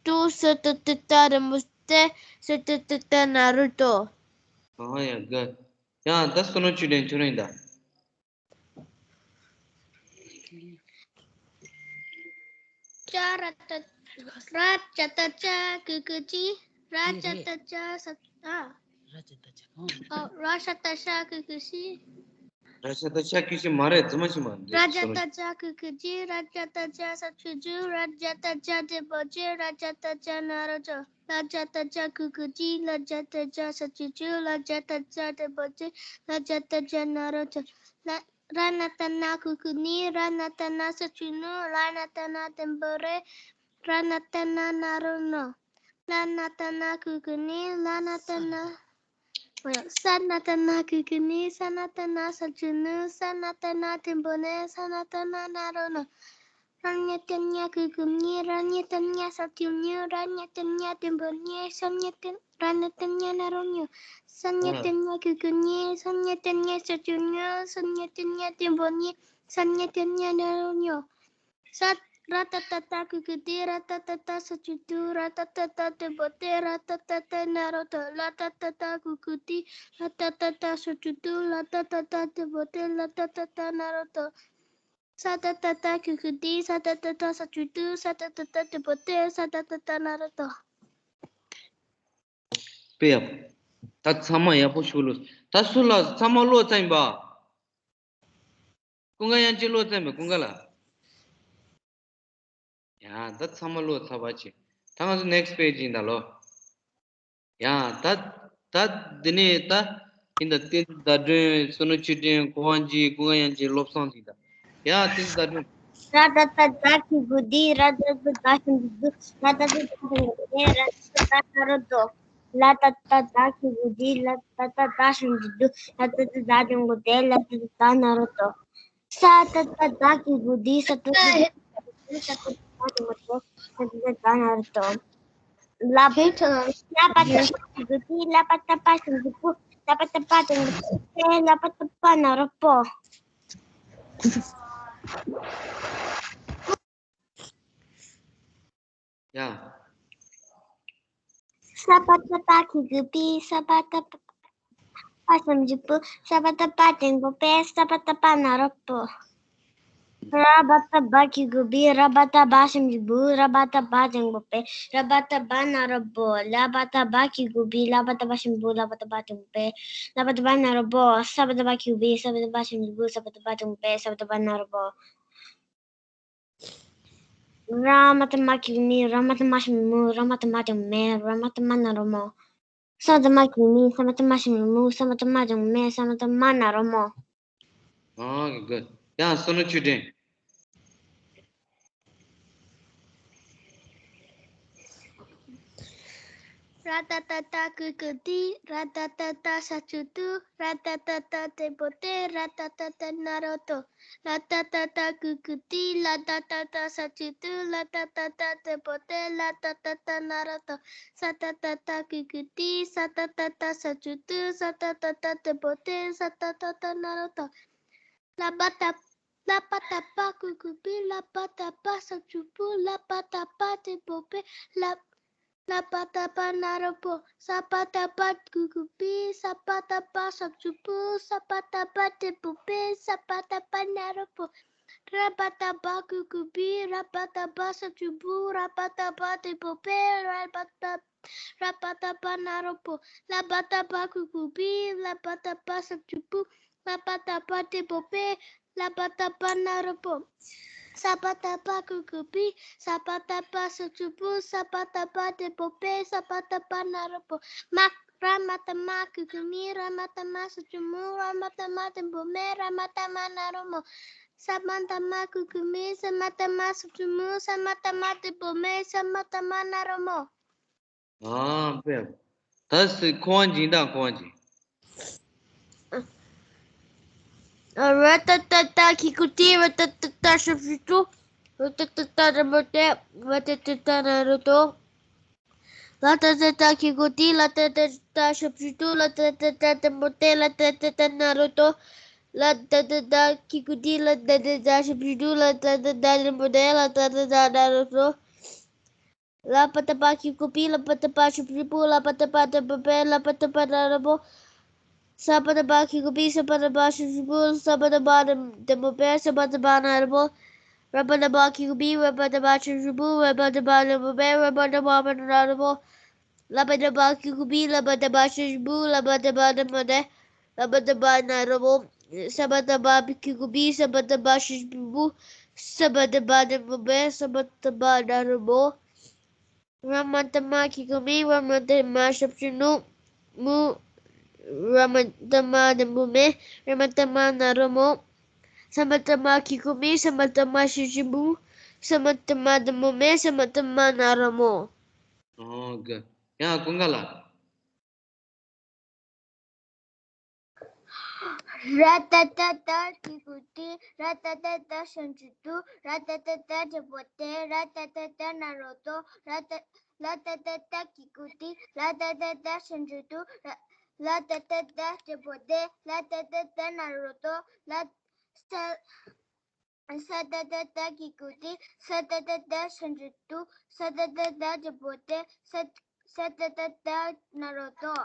ཅུ། ས་ཏ་ཏ་ཏ་དེན་པོ་དེ། ས་ཏ་ཏ་ཏ་ན་རོ་ཏོ། ཨ་ཡ། Good. ཡང་ད་བསོད་ནམས་ཆོས་སྒྲོན་ཁྱོད་རང་ཡིན་ད། ཅ་ར་ཏ། ར་ཅ་ཏ་ཅ་ཀུ་ཀུ་ཅི། ར་ཅ་ཏ་ཅ་ས། ཨ། ར་ཅ་ཏ་ཅ། ཨོ། ར་ཤ་ཏ་ཤ་ཀུ་ཀུ་ཤི། ར་ཤ་ཏ་ཤ་ཀུ་ཤི་མ་རེད། རྫུན་མ་ཤི་མ་རེད། ར་ཅ་ཏ་ཅ་ཀུ་ཀུ་ཅི། ར་ཅ་ཏ་ཅ་ས་ཆུ་ཅུ། ར་ཅ་ཏ་ཅ་དེན་པོ་ཅི། ར་ཅ་ཏ་ཅ་ན་རོ་ཅོ། ལ་ཅ་ཏ་ཅ་ཀུ་ཀུ་ཅི། ལ་ཅ་ཏ་ཅ་ས་ཆུ་ཅུ། ལ་ཅ་ཏ་ཅ་དེན་པོ་ཅི། ལ་ཅ་ཏ་ཅ་ན་རོ་ཅོ། ལ། ར་ན་ཏ་ན་ཀུ་ཀུ་ནི། ར་ན་ཏ་ན་ས་ཆུ་ནུ། ལ་ན་ཏ་ན་དེན་པོ་རེ། ར་ན་ཏ་ན་ན་རོ་ནོ། ལ་ན་ཏ་ན་ཀུ་ཀུ་ནི། ལ་ན་ཏ་ན། ས་ན་ཏ་ན་ཀུ་ཀུ་ནི། ས་ན་ཏ་ན་ས་ཆུ་ནུ། ས་ན་ཏ་ན་དེན་པོ་ནེ། ས་ན་ཏ་ན་ན་རོ་ནོ། ར་ཉ་བཏགས་རྙ་གི་གུ་རྙེད། ར་ཉ་བཏགས་རྙ་ས་བཅུ་རྙོད། ར་ཉ་བཏགས་རྙ་དེ་པོ་རྙེད། ས་ཉ་བཏགས་ར་ཉ་བཏགས་རྙ་ན་རོ་རྙོ། ས་ཉ་བཏགས་རྙ་གི་གུ་རྙེད། ས་ཉ་བཏགས་རྙ་ས་བཅུ་རྙོད། ས་ཉ་བཏགས་རྙ་དེ་པོ་རྙེད། ས་ཉ་བཏགས་རྙ་ན་རོ་རྙོ། ས། ར་ཏ་བཏགས་རྟ་གི་གུ་རྟི། ར་ཏ་བཏགས་རྟ་ས་བཅུ་རྟུ། ར་ཏ་བཏགས་རྟ་དེ་པོ་རྟེ། ར་ཏ་བཏགས་རྟ་ན་རོ་རྟོ། ལ་ཏ་བཏགས་ལྟ་གི་གུ་ལྟི། ལ་ཏ་བཏགས་ལྟ་ས་བཅུ་ལྟུ། ལ་ཏ་བཏགས་ལྟ་དེ་པོ་ལྟེ། ལ་ཏ་བཏགས་ལྟ་ན་རོ་ལྟོ། ས་ཏ་བཏགས་སྟ་གི་གུ་ལྟི། ས་ཏ་བཏགས་ལྟ་ས་བཅུ་ལྟུ། ས་ཏ་བཏགས་ལྟ་དེ་པོ་ལྟེ། ས་ཏ་བཏགས་ལྟ་ན་རོ་ལྟོ། དཔེ་ཡག་པོ། ད་ཚང་མ་ཡག་པོ་ཞུ་ལོ། ད་སུ་ལ་ཚང་མ་ཀློག་ཚར་ཡིན་པ། ཀུན་དགའ་དབྱངས་ཅན་ཀློག་ཚར་ཡིན་པ། ཀུན་དགའ་ལགས། ཡ། ད་ཚང་མ་ཀློག་ཚར་བ་ཅིག་ད་ང་ཚོ་next page ཡིན་ད་ལོ། ཡ། ད་ད་འདི་ནས་ད་ཡིན་ད། བསྟན་འཛིན་ཟླ་སྒྲོན། བསོད་ནམས་ཆོས་སྒྲོན། གོ་དབང་སྦྱིན། ཀུན་དགའ་དབྱངས་ཅན། བློ་བཟང་ཡིན་ད། ཡ། བསྟན་འཛིན་ཟླ་སྒྲོན། ར་ཏ་བཏགས་རྡ་གི་གུ་རྡི། ར་ཏ་བཏགས་རྡ་ཞབས་ཀྱུ་རྡུ། ལ་ཏ་བཏགས་རྡ་དེ་པོ་ལྟེ། ར་ཏ་བཏགས་རྡ་ན་རོ་རྡོ། ལ་ཏ་བཏགས་རྡ་གི་གུ་རྡི། ལ་ཏ་བཏགས་རྡ་ཞབས་ཀྱུ་རྡུ། ལ་ཏ་བཏགས་རྡ་དེ་པོ་ལྟེ། ལ་ཏ་བཏགས་རྡ་ན་རོ་རྡོ། ས་ཏ་བཏགས་སྡ་གི་གུ་སྡི། ས་ཏ་བཏགས་སྡ་གི་གུ་སྡི། ས་ཏ་བཏགས་སྡ་གི་གུ་སྡི། ས་ཏ་བཏགས་སྡ་ན་རོ་སྡོ། ལ། ལ་པ་བཏགས་པ་གི་གུ་སྡི། ལ་པ་བཏགས་པ་གི་གུ་སྡུ། ལ་པ་བཏགས་པ་གི་གུ་སྡུ། ལ་པ་བཏགས་པ་ན་རོ་པོ། ཡ། ས་པ་བཏགས་པ་གི་གུ་སྤི། ས་པ་བཏགས་པ་ཞབས་ཀྱུ་སྤུ། ས་པ་བཏགས་པ་དེ་པོ་སྤེ། ས་པ་བཏགས་པ་ན་རོ་པོ། ར་བཏགས་རྦ་གི་གུ་རྦི། ར་བཏགས་རྦ་ཞབས་ཀྱུ་རྦུ། ར་བཏགས་རྦ་དེ་པོ་སྤེ། ར་བཏགས་རྦ་ན་རོ་རྦོ། ལ་བཏགས་རྦ་གི་གུ་རྦི། ལ་བཏགས་རྦ་ཞབས་ཀྱུ་རྦུ། ལ་བཏགས་རྦ་དེ་པོ་སྤེ། ལ་བཏགས་རྦ་ན་རོ་རྦོ། ས་པ་བཏགས་སྦ་གི་གུ་སྦི། ས་པ་བཏགས་སྦ་ཞབས་ཀྱུ་སྦུ། ས་པ་བཏགས་སྦ་དེ་པོ་སྤེ། ས་པ་བཏགས་སྦ་ན་རོ་རྦོ། ར་མ་བཏགས་རྨ་གི་གུ་རྨི། ར་མ་བཏགས་རྨ་ཞབས་ཀྱུ་རྨུ། ར་མ་བཏགས་རྨ་དེ་པོ་རྨེ། ར་མ་བཏགས་རྨ་ན་རོ་རྨོ། ས་མ་བཏགས་སྨ་གི་གུ་སྨི། ས་མ་བཏགས་སྨ་ཞབས་ཀྱུ་སྨུ། ས་མ་བཏགས་རྨ་དེ་པོ་སྨེ། ས་མ་བཏགས་རྨ་ན་རོ་རྨོ། ཨོ་ཀེ་གུཌ། ཡང་བསོད་ནམས་ཆོས་སྒྲོན། ར་ཏ་བཏགས་རྟ་གི་གུ་རྟི། ར་ཏ་བཏགས་རྟ་ས་བཅུ་རྟུ། ར་ཏ་བཏགས་རྟ་དེ་པོ་རྟེ། ར་ཏ་བཏགས་རྟ་ན་རོ་རྟོ། ལ་ཏ་བཏགས་རྟ་གི་གུ་རྟི། ལ་ཏ་བཏགས་རྟ་ས་བཅུ་རྟུ། ལ་ཏ་བཏགས་རྟ་དེ་པོ་རྟེ། ལ་ཏ་བཏགས་རྟ་ན་རོ་རྟོ། ས་ཏ་བཏགས་སྟ་གི་གུ་སྟི། ས་ཏ་བཏགས་རྟ་ས་བཅུ་རྟུ། ས་ཏ་བཏགས་རྟ་དེ་པོ་རྟེ། ས་ཏ་བཏགས་རྟ་ན་རོ་རྟོ། ལ་པ་བཏགས། ལ་པ་བཏགས་པ་གི་གུ་པི། ལ་པ་བཏགས་པ་ས་བཅུ་པུ། ལ་པ་བཏགས་པ་དེ་པོ་སྤེ། ལ། ལ་པ་བཏགས་པ་ན་རོ་པོ། ས་པ་བཏགས་པ་གི་གུ་པི། ས་པ་བཏགས་པ་ས་བཅུ་པུ། ས་པ་བཏགས་པ་དེ་པོ་སྤེ། ས་པ་བཏགས་པ་ན་རོ་པོ། ར་པ་བཏགས་རྦ་གི་གུ་རྦི། ར་པ་བཏགས་རྦ་ས་བཅུ་རྦུ། ར་པ་བཏགས་རྦ་དེ་པོ་སྤེ། ར་པ་བཏགས། ར་པ་བཏགས་རྦ་ན་རོ་པོ། ལ་པ་བཏགས་པ་གི་གུ་པི། ལ་པ་བཏགས་པ་ས་བཅུ་པུ། ལ་པ་བཏགས་པ་དེ་པོ་སྤེ། ལ་པ་བཏགས་པ་ན་རོ་པོ། ས་པ་བཏགས་པ་གི་གུ་པི། ས་པ་བཏགས་པ་ས་བཅུ་པུ། ས་པ་བཏགས་པ་དེ་པོ་སྤེ། ས་པ་བཏགས་པ་ན་རོ་པོ། མ། ར་མ་བཏགས་རྨ་གི་གུ་རྨི། ར་མ་བཏགས་རྨ་ས་བཅུ་རྨུ། ར་མ་བཏགས་རྨ་དེ་པོ་རྨེ། ར་མ་བཏགས་རྨ་ན་རོ་རྨོ། ས་མ་བཏགས་སྨ་གི་གུ་སྨི། ས་མ་བཏགས་སྨ་ས་བཅུ་རྨུ། ས་མ་བཏགས་སྨ་དེ་པོ་རྨེ། ས་མ་བཏགས་སྨ་ན་རོ་རྨོ། ཨ་ཕེབས། ད་སི་ཁོ་དབང་སྦྱིན་དང་ཁོ་དབང་སྦྱིན། ར་ཏ་བཏགས་རྟ་གི་གུ་རྟི། ར་ཏ་བཏགས་རྟ་ཞབས་ཀྱུ་རྟུ། ར་ཏ་བཏགས་རྟ་དེ་པོ་རྟེ། ར་ཏ་བཏགས་རྟ་ན་རོ་རྟོ། ལ་ཏ་བཏགས་རྟ་གི་གུ་རྟི། ལ་ཏ་བཏགས་རྟ་ཞབས་ཀྱུ་རྟུ། ལ་ཏ་བཏགས་རྟ་དེ་པོ་རྟེ། ལ་ཏ་བཏགས་རྟ་ན་རོ་རྟོ། ལ་ཏ་བཏགས་རྟ་གི་གུ་རྟི། ལ་ཏ་བཏགས་རྟ་ཞབས་ཀྱུ་རྟུ། ལ་ཏ་བཏགས་རྟ་དེ་པོ་རྟེ། ལ་ཏ་བཏགས་རྟ་ན་རོ་རྟོ། ལ་པ་བཏགས་པ་གི་གུ་པི། ལ་པ་བཏགས་པ་ཞབས་ཀྱུ་པུ། ལ་པ་བཏགས་པ་དེ་པོ་སྤེ། ལ་པ་བཏགས་པ་ན་རོ་པོ། ས་པ་བཏགས་པ་གི་གུ་པི། ས་པ་བཏགས་པ་ཞབས་ཀྱུ་པུ། ས་པ་བཏགས་པ་དེ་པོ་སྤེ། ས་པ་བཏགས་པ་ན་རོ་པོ། ར་པ་བཏགས་པ་གི་གུ་པི། ར་པ་བཏགས་པ་ཞབས་ཀྱུ་པུ། ར་པ་བཏགས་པ་དེ་པོ་སྤེ། ར་པ་བཏགས་པ་ན་རོ་པོ། ལ་པ་བཏགས་པ་གི་གུ་པི། ལ་པ་བཏགས་པ་ཞབས་ཀྱུ་པུ། ལ་པ་བཏགས་པ་དེ་པོ་སྤེ། ལ་པ་བཏགས་པ་ན་རོ་པོ། ས་པ་བཏགས་པ་གི་གུ་པི། ས་པ་བཏགས་པ་ཞབས་ཀྱུ་པུ། ས་པ་བཏགས་པ་དེ་པོ་སྤེ། ས་པ་བཏགས་པ་ན་རོ་པོ། ར་མ་བཏགས་རྨ་གི་གུ་རྨི། ར་མ་བཏགས་རྨ་ཞབས་ཀྱུ་རྨུ། ར་མ་བཏགས་རྨ་དེ་པོ་རྨེ། ར་མ་བཏགས་རྨ་ན་རོ་རྨོ། ས་མ་བཏགས་སྨ་གི་གུ་སྨི། ས་མ་བཏགས་སྨ་ཞབས་ཀྱུ་སྨུ། ས་མ་བཏགས་སྨ་དེ་པོ་སྨེ། ས་མ་བཏགས་སྨ་ན་རོ་རྨོ། ཨོ་ག་ཡང་ཀུན་དགའ་ལགས། ར་ཏ་ཏ་ཏ་གི་གུ་ཏི། ར་ཏ་ཏ་ཏ་ཞབས་ཀྱུ་ཏུ། ར་ཏ་ཏ་ཏ་འགྲེང་བུ་ཏེ། ར་ཏ་ཏ་ཏ་ན་རོ་ཏོ། ར་ཏ་ལ་ཏ་ཏ་ཏ་གི་གུ་ཏི། ལ་ཏ་ཏ་ཏ་ཞབས་ཀྱུ་ཏུ། ར་ལ་ཏ་ཏ་ཏ་འགྲེང་བུ་ཏེ། ལ་ཏ་ཏ་ཏ་ན་རོ་ཏོ། ལ་ས་ས་ཏ་ཏ་ཏ་གི་གུ་ཏི། ས་ཏ་ཏ་ཏ་ཞབས་ཀྱུ་ཏུ། ས་ཏ་ཏ་ཏ་འགྲེང་བུ་ཏེ། ས་ས་ཏ་ཏ་ཏ་ན་རོ་ཏོ།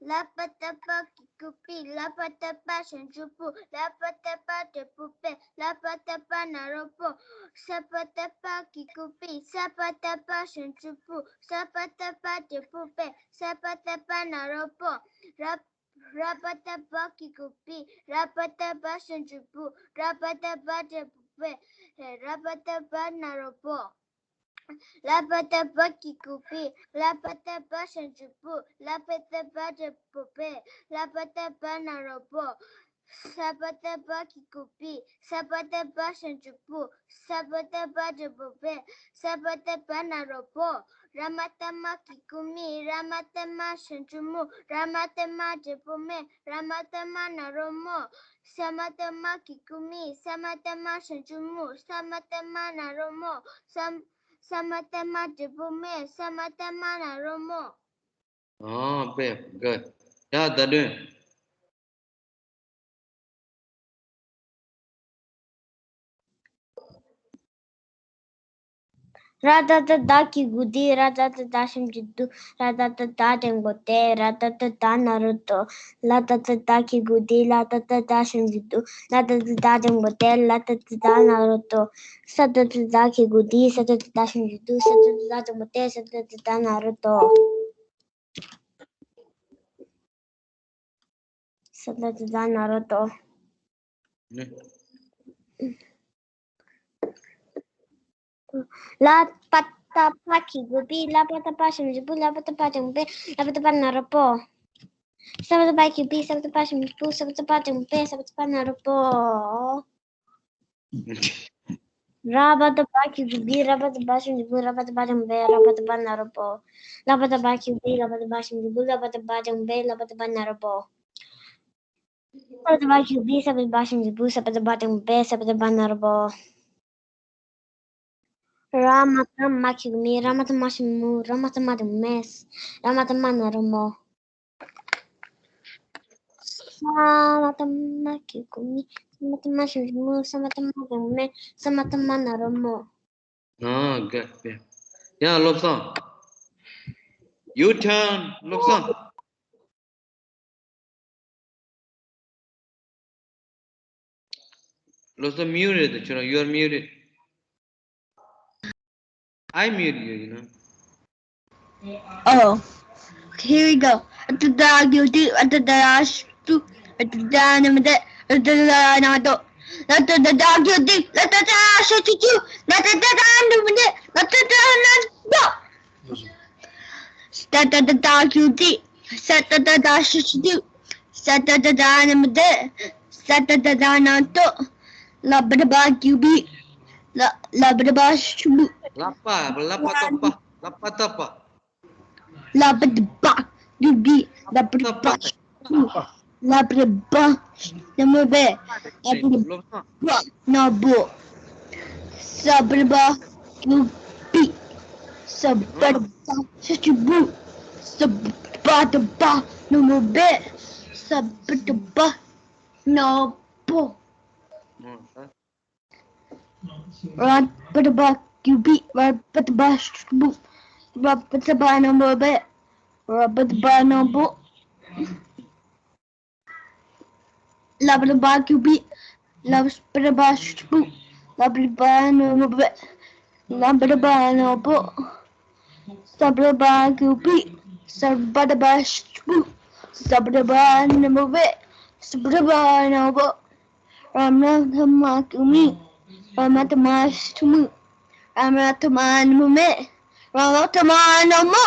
ལ་པ་ཏ་པ་གི་གུ་པི། ལ་པ་ཏ་པ་ཞབས་ཀྱུ་པུ། ལ་པ་ཏ་པ་འགྲེང་བུ་པེ། ལ་པ་ཏ་པ་ན་རོ་པོ། ས་པ་ཏ་པ་གི་གུ་པི། ས་པ་ཏ་པ་ཞབས་ཀྱུ་པུ། ས་པ་ཏ་པ་འགྲེང་བུ་པེ། ས་པ་ཏ་པ་ན་རོ་པོ། ར་ར་པ་ཏ་པ་གི་གུ་པི། ར་པ་ཏ་པ་ཞབས་ཀྱུ་པུ། ར་པ་ཏ་པ་འགྲེང་བུ་པེ། ར་པ་ཏ་པ་ན་རོ་པོ། ལ་པ་ཏ་པ་གི་གུ་པི། ལ་པ་ཏ་པ་ཞབས་ཀྱུ་པུ། ལ་པ་ཏ་པ་འགྲེང་བུ་པེ། ལ་པ་ཏ་པ་ན་རོ་པོ། ས་པ་ཏ་པ་གི་གུ་པི། ས་པ་ཏ་པ་ཞབས་ཀྱུ་པུ། ས་པ་ཏ་པ་འགྲེང་བུ་པེ། ས་པ་ཏ་པ་ན་རོ་པོ། ར་མ་ཏ་མ་གི་གུ་མི། ར་མ་ཏ་མ་ཞབས་ཀྱུ་མུ། ར་མ་ཏ་མ་འགྲེང་བུ་མེ། ར་མ་ཏ་མ་ན་རོ་མོ། ས་མ་ཏ་མ་གི་གུ་མི། ས་མ་ཏ་མ་ཞབས་ཀྱུ་མུ། ས་མ་ཏ་མ་ན་རོ་མོ། ས་ས་མ་ཏ་མ་འགྲེང་བུ་མེ། ས་མ་ཏ་མ་ན་རོ་མོ། ཨོ་པེ། གུཌ། ཡ་ད་དོན། ར་ཏ་ཏ་ཏ་གི་གུ་ཏི། ར་ཏ་ཏ་ཏ་ཞབས་ཀྱུ་ཏུ། ར་ཏ་ཏ་ཏ་འགྲེང་བུ་ཏེ། ར་ཏ་ཏ་ཏ་ན་རོ་ཏོ། ལ་ཏ་ཏ་ཏ་གི་གུ་ཏི། ལ་ཏ་ཏ་ཏ་ཞབས་ཀྱུ་ཏུ། ལ་ཏ་ཏ་ཏ་འགྲེང་བུ་ཏེ། ལ་ཏ་ཏ་ཏ་ན་རོ་ཏོ། ས་ཏ་ཏ་ཏ་གི་གུ་ཏི། ས་ཏ་ཏ་ཏ་ཞབས་ཀྱུ་ཏུ། ས་ཏ་ཏ་ཏ་འགྲེང་བུ་ཏེ། ས་ཏ་ཏ་ཏ་ན་རོ་ཏོ། ས་ཏ་ཏ་ཏ་ན་རོ་ཏོ། ལ་པ་ཏ་པ་གི་གུ་པི། ལ་པ་ཏ་པ་ཞབས་ཀྱུ་པུ། ལ་པ་ཏ་པ་འགྲེང་བུ་པེ། ལ་པ་ཏ་པ་ན་རོ་པོ། ས་པ་ཏ་པ་གི་གུ་པི། ས་པ་ཏ་པ་ཞབས་ཀྱུ་པུ། ས་པ་ཏ་པ་འགྲེང་བུ་པེ། ས་པ་ཏ་པ་ན་རོ་པོ། ར་པ་ཏ་པ་གི་གུ་པི། ར་པ་ཏ་པ་ཞབས་ཀྱུ་པུ། ར་པ་ཏ་པ་འགྲེང་བུ་པེ། ར་པ་ཏ་པ་ན་རོ་པོ། ལ་པ་ཏ་པ་གི་གུ་པི། ལ་པ་ཏ་པ་ཞབས་ཀྱུ་པུ། ལ་པ་ཏ་པ་འགྲེང་བུ་པེ། ལ་པ་ཏ་པ་ན་རོ་པོ། ས་པ་ཏ་པ་གི་གུ་པི། ས་པ་ཏ་པ་ཞབས་ཀྱུ་པུ། ས་པ་ཏ་པ་འགྲེང་བུ་པེ། ས་པ་ཏ་པ་ན་རོ་པོ། ར་མ་ཏ་མ་གི་གུ་མི། ར་མ་ཏ་མ་ཞབས་ཀྱུ་མུ། ར་མ་ཏ་མ་འགྲེང་བུ་མེ། ར་མ་ཏ་མ་ན་རོ་མོ། ས་མ་ཏ་མ་གི་གུ་མི། ས་མ་ཏ་མ་ཞབས་ཀྱུ་མུ། ས་མ་ཏ་མ་འགྲེང་བུ་མེ། ས་མ་ཏ་མ་ན་རོ་མོ། ཨ་ག་ཡ། བློ་བཟང་། Your turn. བློ་བཟང་། བློ་བཟང་། Muted. ཁྱོད་རང་you are muted. I mute you, you know. Oh, here we go. ལ་ཏ་ཏ་གི་གུ་ཏི། ལ་ཏ་ཏ་ཞབས་ཀྱུ་ཏུ། ལ་ཏ་ཏ་འགྲེང་བུ་ཏེ། ལ་ཏ་ཏ་ན་རོ་ཏོ། ལ་ཏ་ཏ་ཏ་གི་གུ་ཏི། ལ་ཏ་ཏ་ཞབས་ཀྱུ་ཀྱུ། ལ་ཏ་ཏ་ཏ་འགྲེང་བུ་ཏེ། ལ་ཏ་ཏ་ན་རོ་ཏོ། ས་ཏ་ཏ་ཏ་གི་གུ་ཏི། ས་ཏ་ཏ་ཏ་ཞབས་ཀྱུ་ཏུ། ས་ཏ་ཏ་ཏ་འགྲེང་བུ་ཏེ། ས་ཏ་ཏ་ཏ་ན་རོ་ཏོ། ལ་པ་ཏ་པ་གི་གུ་པི། ལ་ལ་པ་ཏ་པ་ཞབས་ཀྱུ་མུ། ལ་པ་ལ་པ་ཏ་པ། ལ་པ་ཏ་པ། ལ་པ་ཏ་པ་གི་གུ་པི། ལ་པ་ཏ་པ། ལ་པ་ཏ་པ་འགྲེང་བུ་པེ། ལ་པ་ཏ་པ་ན་རོ་པོ། ས་པ་ཏ་པ་གི་གུ་པི། ས་པ་ཏ་པ་ཞབས་ཀྱུ་པུ། ས་པ་ཏ་པ་འགྲེང་བུ་པེ། ས་པ་ཏ་པ་ན་རོ་པོ། ར་པ་ཏ་པ་གི་གུ་པི། ར་པ་ཏ་པ་ཞབས་ཀྱུ་མུ། ར་པ་ཏ་པ་འགྲེང་བུ་པེ། ར་པ་ཏ་པ་ན་རོ་པོ། ལ་པ་ཏ་པ་གི་གུ་པི། ལ་པ་ཏ་པ་ཞབས་ཀྱུ་མུ། ལ་པ་ཏ་པ་འགྲེང་བུ་པེ། ལ་པ་ཏ་པ་ན་རོ་པོ། ས་པ་ཏ་པ་གི་གུ་པི། ས་པ་ཏ་པ་ཞབས་ཀྱུ་མུ། ས་པ་ཏ་པ་འགྲེང་བུ་པེ། ས་པ་ཏ་པ་ན་རོ་པོ། ར་མ་ཏ་མ་གི་གུ་མི། ར་མ་ཏ་མ་ཞབས་ཀྱུ་མུ། ར་མ་ཏ་མ་འགྲེང་བུ་མེ། ར་མ་ཏ་མ་ན་རོ་མོ།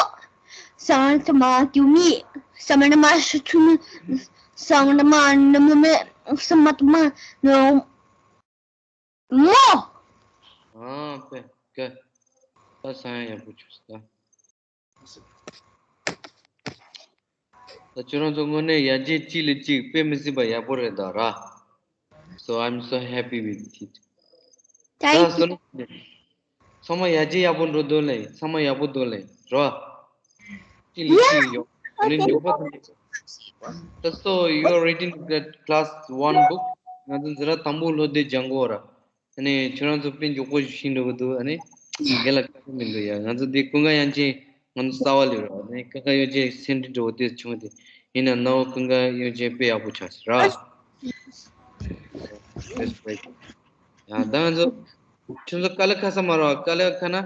ས་མ་ཏ་མ་གི་གུ་མི། ས་མ་ཏ་མ་ཞབས་ཀྱུ་མུ། ས་མ་ཏ་མ་འགྲེང་བུ་མེ། ས་མ་ཏ་མ་ན་རོ་མོ། ཨ་ཕེ་ཀ་ད་ས་ཡ་ཡག་པོ་བྱུང་སོང་ད། ད་ཁྱོད་རང་ཚོ་དངོས་གནས་ཡར་རྒྱས་གཅིག་ལས་གཅིག་དཔེ་མི་སྲིད་པ་ཡག་པོ་རེད་ད་ར། So I'm so happy with it. ད་Thank སོ you. ན། ཚང་མ་ཡར་རྒྱས་ཡག་པོ་འགྲོ་འདུག་ལེ། ཚང་མ་ཡག་པོ་འདུག་ལེ། རོ། གཅིག་ལས་གཅིག་ཡོང་། དེ་ནས་མགྱོགས་པོ་དང་། ད་so you are reading the class one book. ང་ཚོ་འཛིན་གྲྭ་དང་པོ་ལོ་དེ་སྦྱང་གོ་ར། ཨ་ནི་ཁྱོད་རང་ཚོ་དཔེ་མགྱོགས་པོ་ཤེས་འགྲོ་གི་འདུག་ཨ་ནི་རྒན་ལགས་ཁ་ཁ་མི་འདུག་ཡ། ང་ཚོ་འདི་ཀུན་དགའ་དབྱངས་ཅན་ང་ཚོ་རྩ་བ་ལས་ར། ཨ་ནི་ཀ་ཁ་ཡོ་ཅན་སེམས་ཁྲལ་འགྲོ་དེ་བྱུང་སྟེ། ཡིན་ན་ནའོ་ཀུན་དགའ་དབྱངས་ཅན་དཔེ་ཡག་པོ་ཆགས་སོང་ར། That's great. ཡ་ད་ང་ཚོ་ཁྱོད་ཚོ་དཀའ་ལས་ཁག་ས་མ་ར། དཀའ་ལས་ཁག་ན་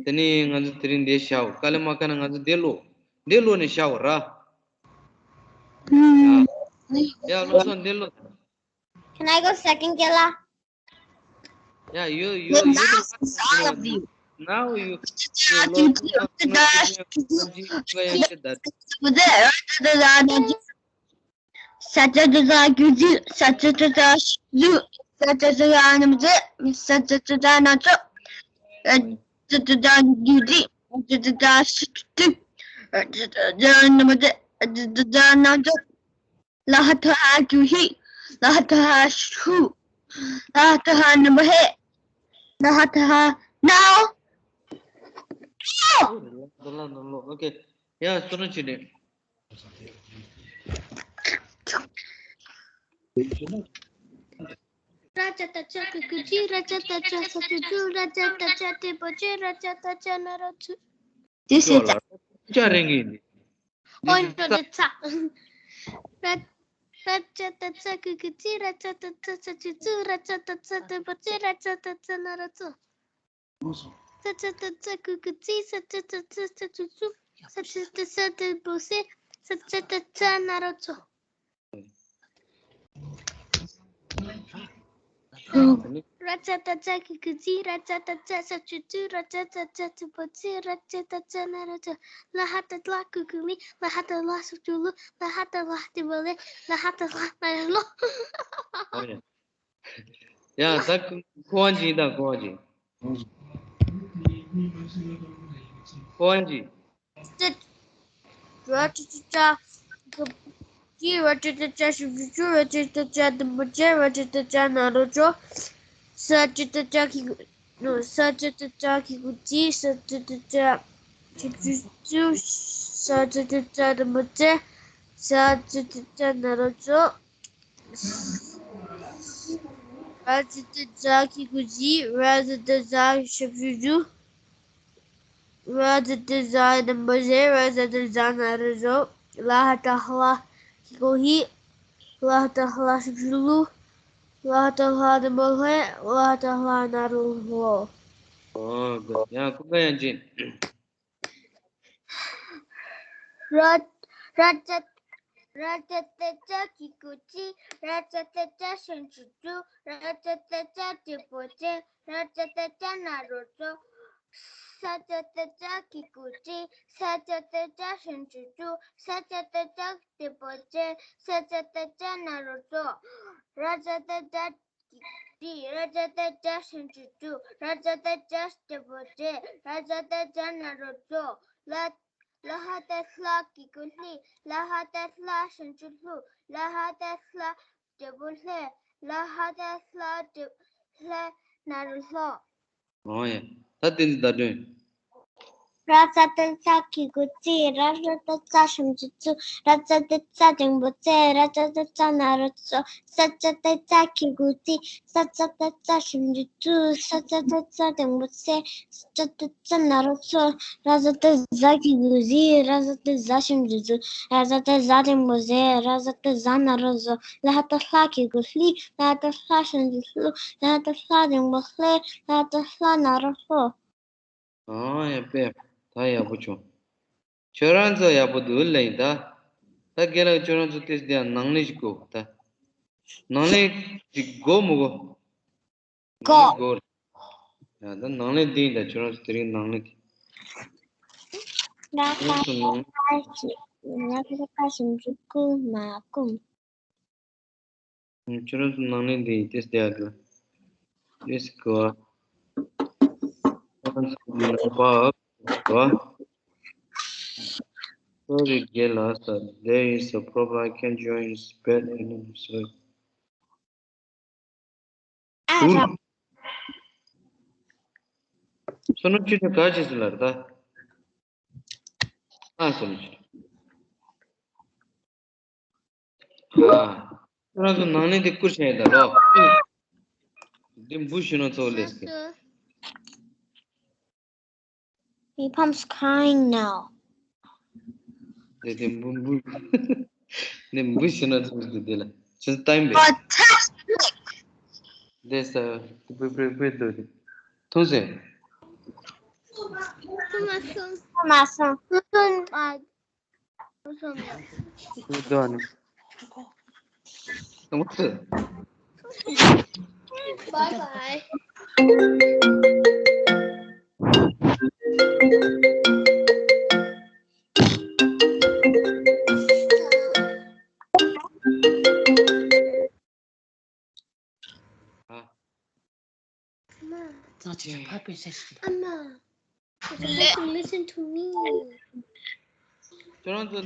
དེ་ནི་ང་ཚོ་དེ་རིང་འདི་བཞག་དཀའ་ལས་མ་ཁག་ན་ང་ཚོ་འདི་ཀློག་འདི་ཀློག་ནས་བཞག་ར། ཡ་ཀློག་སོང་འདི་ཀློག Can I go second, Kela? Yeah, you, you, you can ask all of you. Now you, you lost. ལ་ཧ་ཐ་ཧ་གུ་ཧི། ལ་ཧ་ཐ་ཧ་ཤུ། ལ་ཧ་ཐ་ཧ་ནུ་བ་ཧེ། ལ་ཧ་ཐ་ཧ་ནའོ། Okay. Yeah, སོ་ན་ཅི་ནས། ར་ཅ་ཏ་ཅ་གི་གུ་ཅི། ར་ཅ་ཏ་ཅ་ས་ཅུ་ཅུ། ར་ཅ་ཏ་ཅ་ཏི་པོ་ཅི། ར་ཅ་ཏ་ཅ་ན་རོ་ཚུ། དེ་ཤེས་ཚ། ཅ་རེ་ངེས་ནི། ཨོ་ནོ་དེ་ཚ། ར་ར་ཅ་ཏ་ཅ་གི་གུ་ཅི། ར་ཅ་ཏ་ཅ་ས་ཅུ་ཅུ། ར་ཅ་ཏ་ཅ་ཏི་པོ་ཅི། ར་ཅ་ཏ་ཅ་ན་རོ་ཚུ། ས་ཅ་ཏ་ཅ་གི་གུ་ཅི། ས་ཅ་ཏ་ཅ་ས་ཅུ་ཅུ། ས་ཅ་ཏ་ཅ་ཏི་པོ་ཅི། ས་ཅ་ཏ་ཅ་ན་རོ་ཚུ། ར་ཅ་ཏ་ཅ་གི་གུ་ཅི། ར་ཅ་ཏ་ཅ་ས་ཅུ་ཅུ། ར་ཅ་ཏ་ཅ་ཏི་པོ་ཅི། ར་ཅ་ཏ་ཅ་ན་རོ་ཚུ། ལ་ཧ་ཏ་ལ་གུ་གུ་ལི། ལ་ཧ་ཏ་ལ་ཤུ་ཅུ་ལུ། ལ་ཧ་ཏ་ལ་ཏི་པོ་ལེ། ལ་ཧ་ཏ་ལ་ན་ལོ། ཡ་ད་ཁོ་ཝང་ཅིན་དང་ཁོ་ཝང་ཅིན། ཁོ་ཝང་ཅིན། ར་ཅ་ཏ་ཅ་གི་གུ་ཅི། ར་ཅ་ཏ་ཅ་ཤུ་ཅུ་ཅུ། ར་ཅ་ཏ་ཅ་དུམ་བུ་ཅན། ར་ཅ་ཏ་ཅ་ན་རོ་ཅོ། ས་ཅ་ཏ་ཅ་གི་གུ་ས་ཅ་ཏ་ཅ་གི་གུ་ཅི། ས་ཅ་ཏ་ཅ་ཤུ་ཅུ་ཅུ། ས་ཅ་ཏ་ཅ་དུམ་བུ་ཅན། ས་ཅ་ཏ་ཅ་ན་རོ་ཅོ། ར་ཛ་ཏ་ཛ་གི་གུ་ཛི། ར་ཛ་ཏ་ཛ་ཞབས་ཀྱུ་ཛུ། ར་ཛ་ཏ་ཛ་དུམ་བུ་ཟེ། ར་ཛ་ཏ་ཛ་ན་རོ་ཛོ། ལ་ཧ་ཏ་ལྷ་གི་གུ་ལྷི། ལ་ཧ་ཏ་ལྷ་ཞབས་ཀྱུ་ལྷུ། ལ་ཧ་ཏ་ལྷ་དུམ་བུ་ལྷེ། ལ་ཧ་ཏ་ལྷ་ན་རོ་ལྷོ། Oh, good. ཡང་ཀུན་དགའ་དབྱངས་ཅན། ར་ར་ཙ་ར་ཙ་ཏ་ཙ་གི་གུ་ཙི། ར་ཙ་ཏ་ཙ་ཞབས་ཀྱུ་ཙུ། ར་ཙ་ཏ་ཙ་དུམ་བུ་ཙེ། ར་ཙ་ཏ་ཙ་ན་རོ་ཙོ། ས་ཙ་ཏ་ཙ་གི་གུ་ཙི། ས་ཙ་ཏ་ཙ་ཞབས་ཀྱུ་ཙུ། ས་ཙ་ཏ་ཙ་དུམ་བུ་ཙེ། ས་ཙ་ཏ་ཙ་ན་རོ་ཙོ། ར་ཙ་ཏ་ཙ་གི་གུ་ཙི། ར་ཙ་ཏ་ཙ་ཞབས་ཀྱུ་ཙུ། ར་ཙ་ཏ་ཙ་དུམ་བུ་ཙེ། ར་ཙ་ཏ་ཙ་ན་རོ་ཙོ། ལ་ལ་ཧ་ཏ་ལྷ་གི་གུ་ལྷི། ལ་ཧ་ཏ་ལྷ་ཞབས་ཀྱུ་ལྷུ། ལ་ཧ་ཏ་ལྷ་དུམ་བུ་ལྷེ། ལ་ཧ་ཏ་ལྷ་དུམ་ལྷེ་ན་རོ་ལྷོ། ཨོ་ཡ། ད་དེ་ནི་བརྡ་དོན། ར་ཙ་ཏ་ཙ་གི་གུ་ཙི། ར་ཙ་ཏ་ཙ་ཞབས་ཀྱུ་ཙུ། ར་ཙ་ཏ་ཙ་དུམ་བུ་ཙེ། ར་ཙ་ཏ་ཙ་ན་རོ་ཙོ། ས་ཙ་ཏ་ཙ་གི་གུ་ཙི། ས་ཙ་ཏ་ཙ་ཞབས་ཀྱུ་ཙུ། ས་ཙ་ཏ་ཙ་དུམ་བུ་ཙེ། ཙ་ཏ་ཙ་ན་རོ་ཙོ། ར་ཙ་ཏ་ཛ་གི་གུ་ཛི། ར་ཙ་ཏ་ཛ་ཞབས་ཀྱུ་ཛུ། ར་ཙ་ཏ་ཛ་དུམ་བུ་ཛེ། ར་ཙ་ཏ་ཛ་ན་རོ་ཛོ། ལ་ཧ་ཏ་ལྷ་གི་གུ་ལྷི། ལ་ཧ་ཏ་ལྷ་ཞབས་ཀྱུ་ལྷུ། ལ་ཧ་ཏ་ལྷ་དུམ་བུ་ལྷེ། ལ་ཧ་ཏ་ལྷ་ན་རོ་ལྷོ། ཨོ་ཡ་པེ། ད་ཡག་པོ་བྱུང་། ཁྱོད་རང་ཚོ་ཡག་པོ་འདུག་ལེ་ཡིན་ད། ད་རྒན་ལགས་ཁྱོད་རང་ཚོ་ཏེས་དེ་ཡང་ནང་ལས་ཞིག་དགོས་ད། ནང་ལས་ཞིག་དགོས་མི་དགོས། གོ། གོ། ཡ་ད་ནང་ལས་འདི་ཡིན་ད། ཁྱོད་རང་ཚོ་དེ་རིང་ནང་ལས་ཀྱི། ང་ཁ་ཁ་ཞིག་ང་ཁ་ཁ་ཞིག་འཇུག་གི་མ་ཀུམ། ཁྱོད་རང་ཚོ་ནང་ལས་འདི་ཡིན་ཏེས་དེ་ཡག་གི། ཏེས་གོ། ཁྱོད་རང་ཚོ་ནང་པ་གོ། Sorry, རྒན་ལགས། There is a problem. I can't join. It's bad. Sorry. ཨ་ར། བསོད་ནམས་ཆོས་སྒྲོན་ག་ཅི་ཟེར་ལབ་རེད་ད། ཨ་བསོད་ནམས་ཆོས་སྒྲོན། ཨ། ཁྱོད་རང་ཚོ་ནང་ལས་དེ་བསྐུར་བྱས་ཡིན་ད་ལོ། འདི་འབུ་ཤི་ནོ་ཚོ་ལས་ཀྱི། He pumps crying now. དེ་དེ་འབུ་འབུ། ནི་འབུ་ཤི་ནོ་ཚོ་ལས་དེ་ལ། ཅི་ཏའིམ་བེ། Fantastic. དེ་ས་བེ་བེ་བེ་དོ་དེ། ཐུག་སེ། མ་སོང་། མ་སོང་། སུ་སོང་། མ་སོང་། དོ་ནི། Bye bye. Mama, listen to me. ཁྱོད་རང་ཚོ་